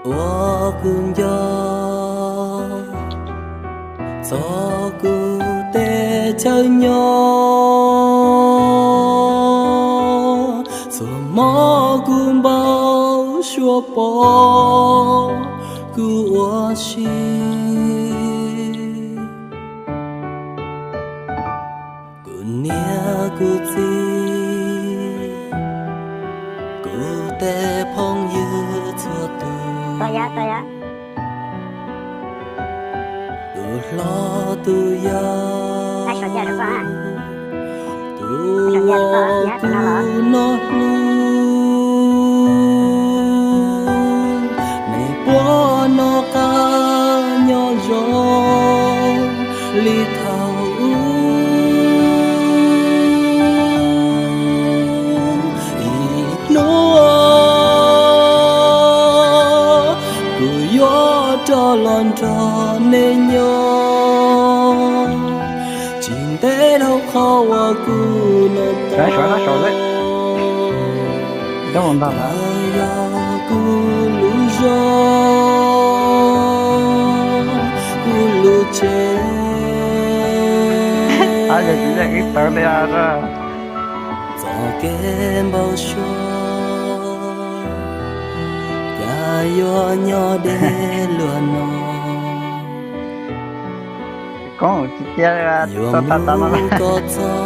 Ua kuv nco txog kuv teb chaws nyob, txhua hmo kuv npau suav pom kuv ua si. Kuv niam kuv txiv, kuv tej phooj ywg txhua tus, tus hlob tus yau, tus kuv noj hlub, nej puav noj qab nyob zoo li thaum ub. Ib hnub kuv yuav rov los nrog nej nyob, tsis ntev dhau qhov uas kuv noj tau. Yog kuv lub zos, kuv lub tsev, txoj kev npau suav, cas yuav nyob deb luaj no. Yuav mus koj txog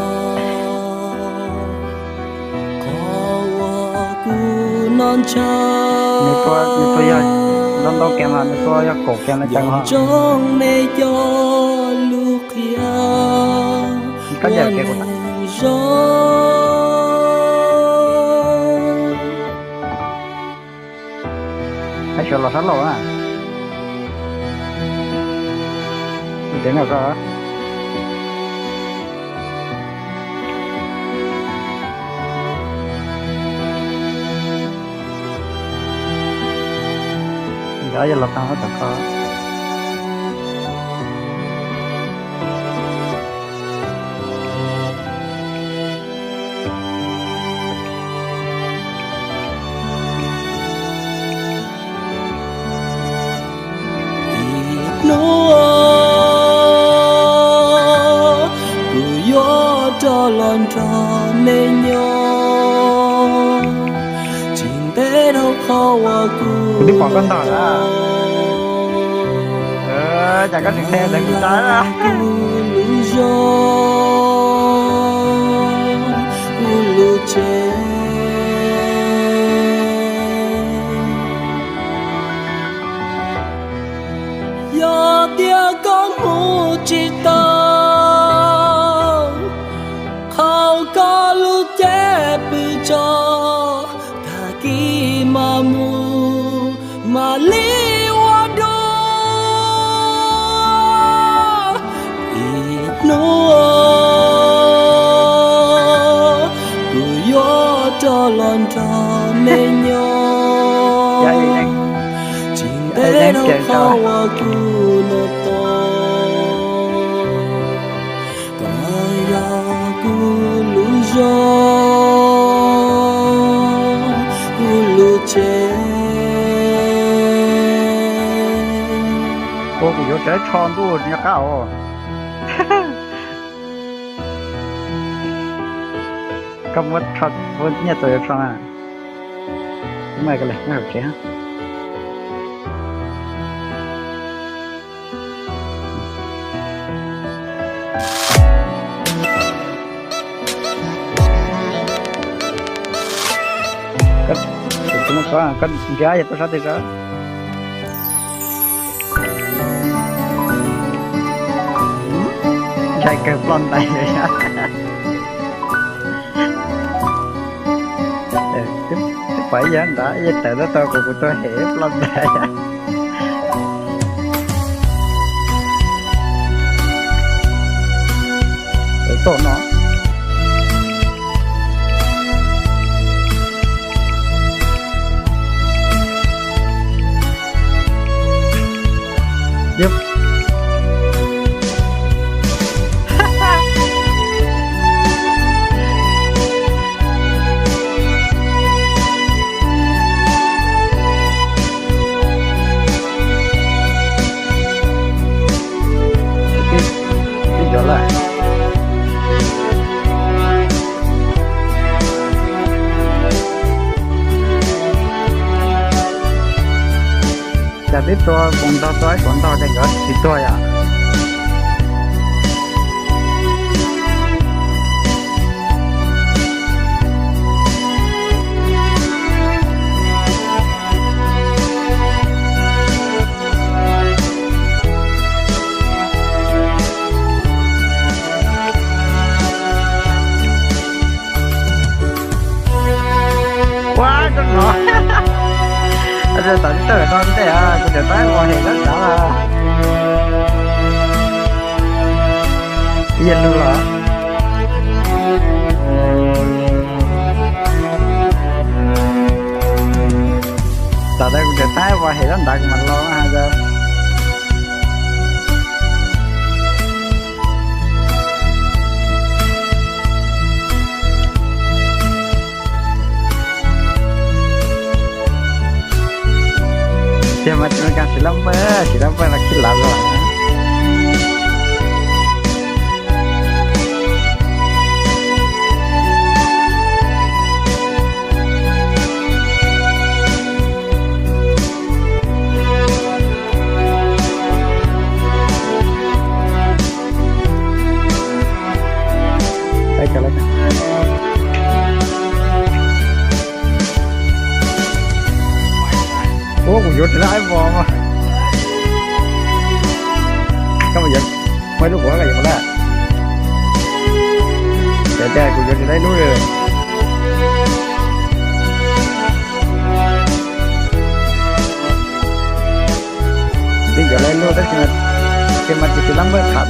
qhov uas kuv noj ntshaw, nws tua yog ntau ntau kev mas nws tua yog kaum kev no, yog ntsoov nej cov lus qhia ua neeg zoo. Hais sawv los sab laug na. Ib tev no ko. Nrad yog los tag tom ko. Ib hnub kuv yuav rov los nrog nej nyob, tsis ntev dhau qhov uas kuv twb pom koj ntog lawm. Cas koj tsis qhia ntawd kuv tsa kuv lub zos, kuv lub tsev. Yog tias koj mus tsis tau, qhau koj lub cev pw tso, tag kis mam mus mam li ua dua. Ib hnub kuv yuav rov los nrog nej nyob, tsis ntev dhau qhov uas kuv noj tau. Koj yog kuv lub zos, kuv lub tsev. Ua kuv yuav tsav tsho ntuj nyob qab os. Koj muab nyiaj tau yuav tsho na. Muab ko le nyob hauv tsev. Koj nrhiav yog tuaj sab twg sab. Ntshai kawg ploj ntais. Twb pom ib yam nrad ib yam tawm tab tau kuv, kuv tuaj hem ploj ntais. Tau no. Cas twb tua koom ntog tua ib suav ntog ces nkawd tsis tuag yom? Ua, koj no, tawm tawm tawm ntej, kuv cov taib ua hem lab nrad. Yog lug los. Tam ntawd kuv cov taib ua hem lab nrad kuv mam los. Tiag mas tsis muaj kab tsis lab npawj, tsis lab npawj los khib lav los. Ua, kuv yuav tsis tau ib vos mas. Koj mus yuav, muaj ib lub kuv koj yuav mus lawm. Ces tias kuv yuav tsis tau ib lub li. Twb yuav tau ib lub tab sis mas tsis tau lab npawj tham.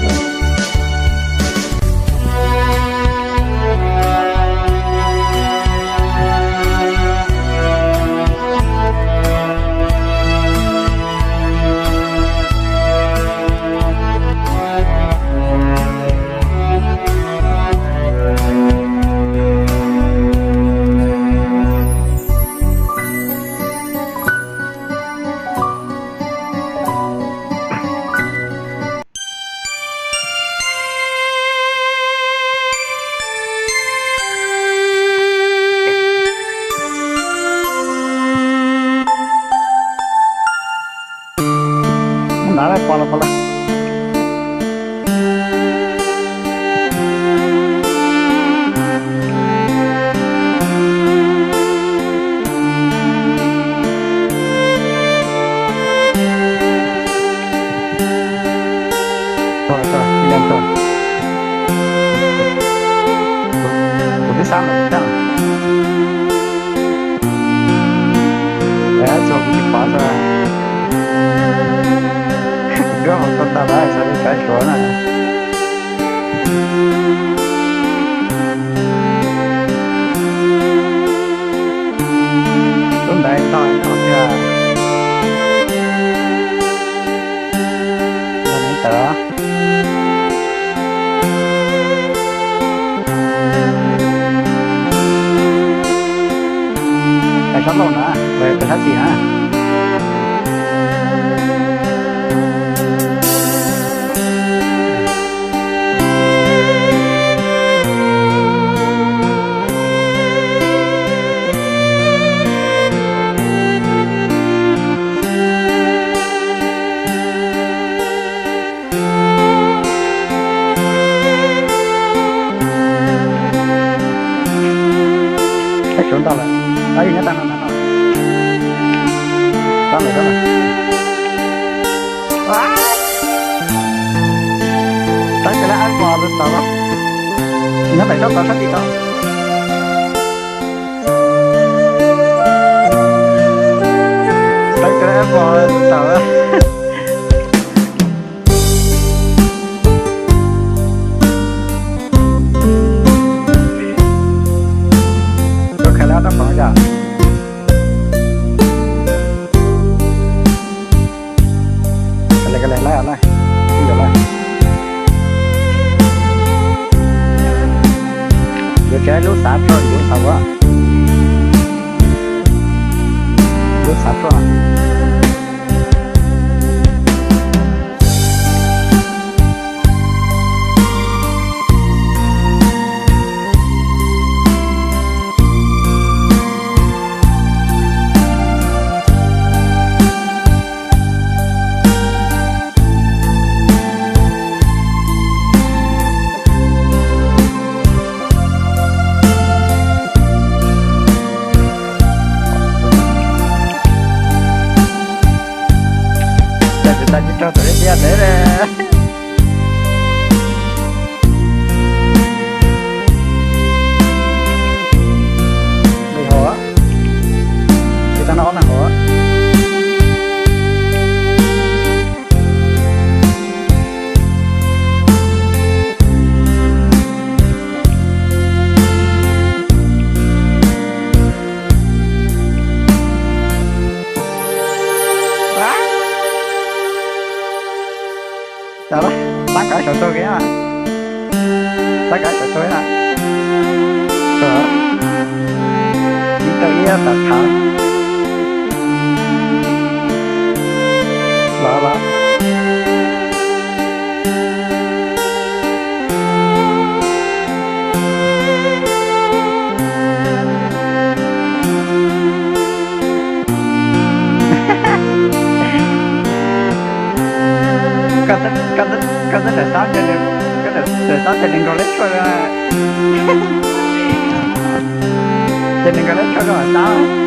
Nav pom los pom los. Kuv twb xav lawm, txog kuv tsis pom txog. Kuv duab hauv tau tag lawm, xav li kav suav na. Lub ntawd tog tog tiag. Ntawd. Pais sab laug na, pais sab tim na. Sawv ntau lawm, tab yog nyob tag no ntag no. Tab lawm, tab lawm. Tab sis lawv ab pos tod, nyob pem sab tod sab tim tod. Tab sis lawv ab pos tod. Koj khaws lawv ob rab pos yom. Khaws lawv, khaws lawv, lawv, lawv. Yuav tsev lub xav roj yuav xav ua. Lub xav roj. Rau tom tiaj tiaj ntawd. Li hov, ces tau noj ob tag hov. Tab kav saum tau kiag, tab kav saum tau na. Ib tau ib tab thav los los. Koj twb tawm xab, koj tawm xab ces nws nkaus leb tshuaj, ces nws nkaus leb tshuaj rau hauv xab.